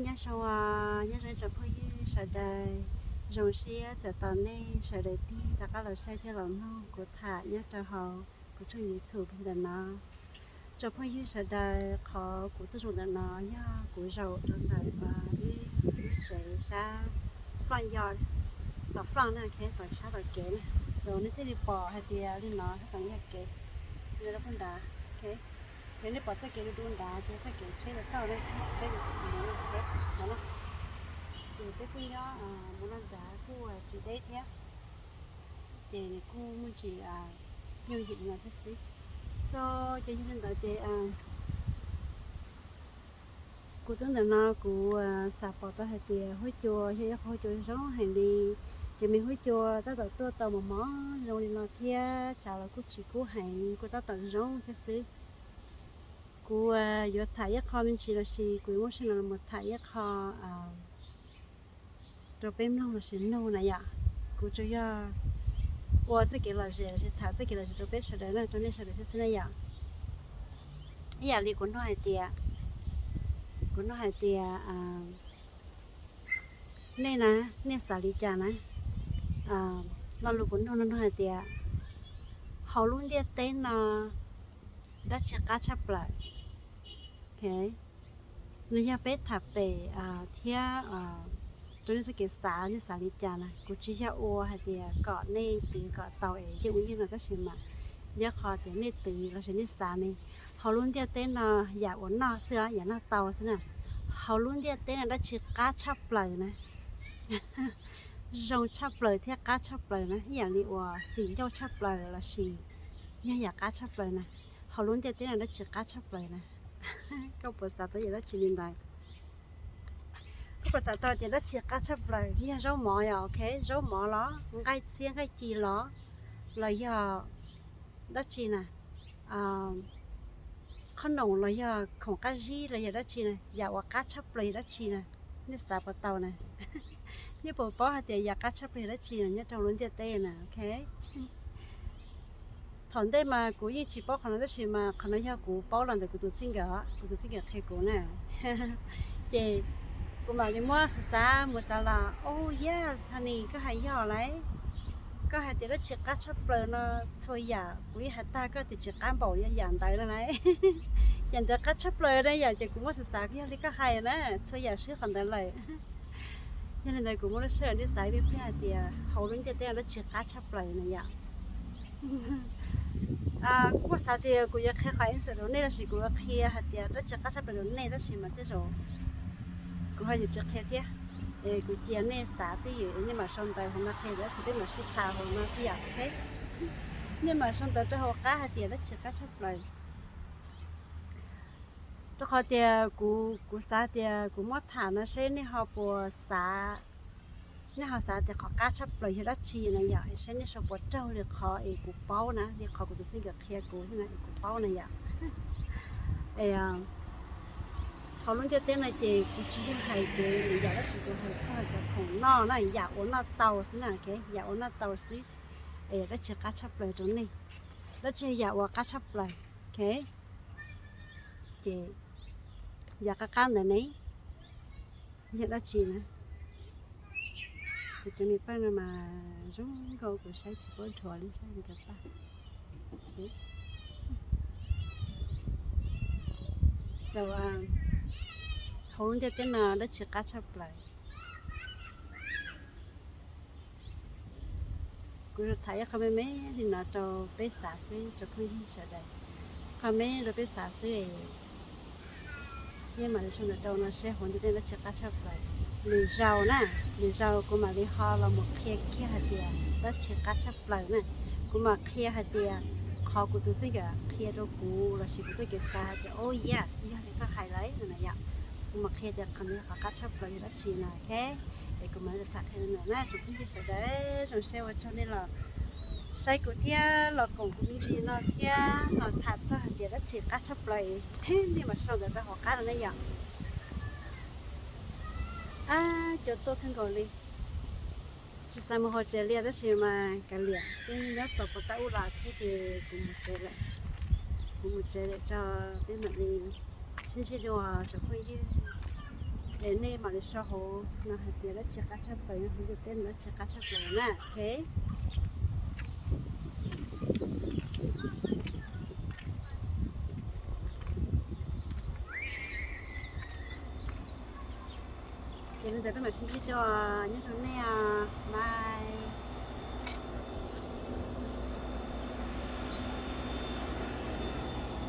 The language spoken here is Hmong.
Nyob zoo, nyob zoo tsoom phooj ywg sawv daws, zoo siab txawm tos nej sawv daws tig rov qab los saib thiab los mloog kuv tham nyob rau hauv kuv tshooj YouTube ntawm no. Tsoom phooj ywg sawv daws, qhov kuv tuaj zaum ntawm no yog kuv zaum rau ntawm lub tsev sab Faj Yos, tom Faj na, tom sab tom kev na. So nej thiaj li pom hais tias li no tab tom yog kev, yog rau pug nrad. Yog nej pom txoj kev du du nrad ces txoj kev tsheb yuav tau na, tsheb yuav mus no thiab no na. Ces peb kuj nyob mus no nrad kuj tsis deb thiab, ces nws kuj muaj ntsis yooj yim no thiab xwb. So ces yog li ntawd ces kuv tuaj ntawm no kuv xav pom tau hais tias huab cua yog ib qho huab cua zoo heev li. Ces me huab cua tab tom tuaj tau mos mos zoo li no thiab, tsav los kuj tsis kub heev, kuj tab tom zoo thiab xwb. Kuv yuav tham ib qho me ntsis los sis kuv yuav muab sij hawm no los mus tham ib qho rau peb mloog los sis nug na yom. Kuv tsuas yog ua txoj kev lom zem los sis tham txoj kev lom zem rau peb sawv daws na, rau nej sawv daws thiab xwb na yom. Ib yam li kuv nug hais tias, kuv nug hais tias nej na, nej xav li cas na? Lo lus kuv nug no nug hais tias hauv lub ntiaj teb no dab tsi qab tshaj plaws? Nws yog peb tham pem thiab rau nej txoj kev xav, nej xav li cas na. Kuv tsis yog ua hais tias kom nej twv kom tau es yeej ua yeej no, tab sis mas yog qhov tias nej twv los sis nej xav ne. Hauv lub ntiaj teb no yam uas noj xwb, yam noj tau xwb na. Hauv lub ntiaj teb no dab tsi qab tshaj plaws na? Zoo tshaj plaws thiab qab tshaj plaws na, ib yam li uas xim ncauj tshaj plaws los sis yog yam qab tshaj plaws na. Hauv lub ntiaj teb no dab tsi qab tshaj plaws na? Koj puas xav tau yam dab tsi li ntawd? Koj puas xav tau tias dab tsi qab tshaj plaws? Yog zaub mov yom, ok, zaub mov los nqaij txhiab nqaij ci los, los yog dab tsi na? Qhob noom los yog khoom qab zib los yog dab tsi na? Yam uas qab tshaj plaws yog dab tsi na? Nej xav puas tau na? Nej puas paub hais tias yam qab tshaj plaws yog dab tsi na nyob rau lub ntiaj teb na, ok? Thaum ntej mas kuv yeej tsis paub qhov no tab sis mas qhov no yog kuv paub los ntawm kuv tus txij nkawm, kuv tus txij nkawm qhia kuv na. Ces kuv mam li muab xav xav mus xav los, oh yes honey, koj hais yog lauj. Koj hais tias dab tsi qab tshaj plaws no, txhua yam kuv yeej hais tag koj tias tsis qab npaum yam ntawd no lauj. Yam ntawd qab tshaj plaws na yom, ces kuv muab xav xav yog li koj hais na, txhua yam swb qhov ntawd lawm. Yog li ntawd kuv muab lub sij hawm nrhiav xav ib pliag hais tias hauv lub ntiaj teb no dab tsi qab tshaj plaws na yom. Kuv xav tias kuv yuav qhia qhov answer rau nej los sis kuv yuav qhia hais tias dab tsi qab tshaj plaws rau nej tab sis mas tej zaum kuv ho yuav tsis qhia thiab. Es kuv cia nej xav twj ywm es nej mam sau ntawv hauv no qhia dab tsi, peb mam sib tham hauv no xwb yom, ok? Nej mam sau ntawv rau hauv qab hais tias dab tsi qab tshaj plaws. Rau qhov tias kuv, kuv xav tias kuv muab tham no seb nej ho puas xav, nej ho xav tias qhov qab tshaj plaws yog dab tsi na yom, seb nej sau puas raug li qhov es kuv paub na, li qhov kuv tus txij nkawm qhia kuv na es kuv paub na yom. Es hauv lub ntiaj teb no ces kuv tsis yog hais tias yam dab tsi, kuv hais txog cov khoom noj na, yam uas noj tau xwb na, ok, yam uas noj tau xwb. Es dab tsi qab tshaj plaws rau nej? Dab tsi yam uas qab tshaj plaws? Ok, ces yam qab qab ntawd ne yog dab tsi na? Kuv cov me paj no mas zoo nkauj, kuv saib tsis paub dhuav li, saib cov paj. Hauv lub ntiaj teb no dab tsi qab tshaj plaws? Kuv tham ib qho me me li no rau peb xav xwb, rau phooj ywg sawv daws. Qho me rau peb xav xwb es nej mam li sau ntawv rau no seb hauv ntiaj teb no dab tsi qab tshaj plaws. Lwm zaus na, lwm zaus kuv mam li ho los mus qhia kiag hais tias dab tsi qab tshaj plaws na. Kuv mam qhia hais tias qhov kuv tus txij nkawm qhia rau kuv los sis kuv txoj kev xav hais tias, oh yes, yog li koj hais lawm no na yom. Kuv mam qhia tias qhov no yog qhov qab tshaj plaws yog dab tsi no, ok? Es kuv mam li tham qhia li no na tsoom phooj ywg sawv daws, zoo siab ua tsaug nej los saib kuv thiab los koom kuv me ntsis no thiab los tham txog hais tias dab tsi qab tshaj plaws, nej mam sau ntawv rau hauv qab no na yom. Ab, cua tuaj kawg nkaus li. Tsis xav mus hauv tsev li tab sis mas kav liam, twb nyob txog puag ta ub los thiab ces kuv mus tsev lawm. Kuv mus tsev lawm tso, peb mam li sib ntsib dua tsoom phooj ywg. Es nej mam li so hauv no hais tias dab tsi qab tshaj plaws, nyob hauv ntiaj teb no dab tsi qab tshaj plaws na, ok. Ces li ntawd kuv mam sib ntsib dua, nyob zoo nej.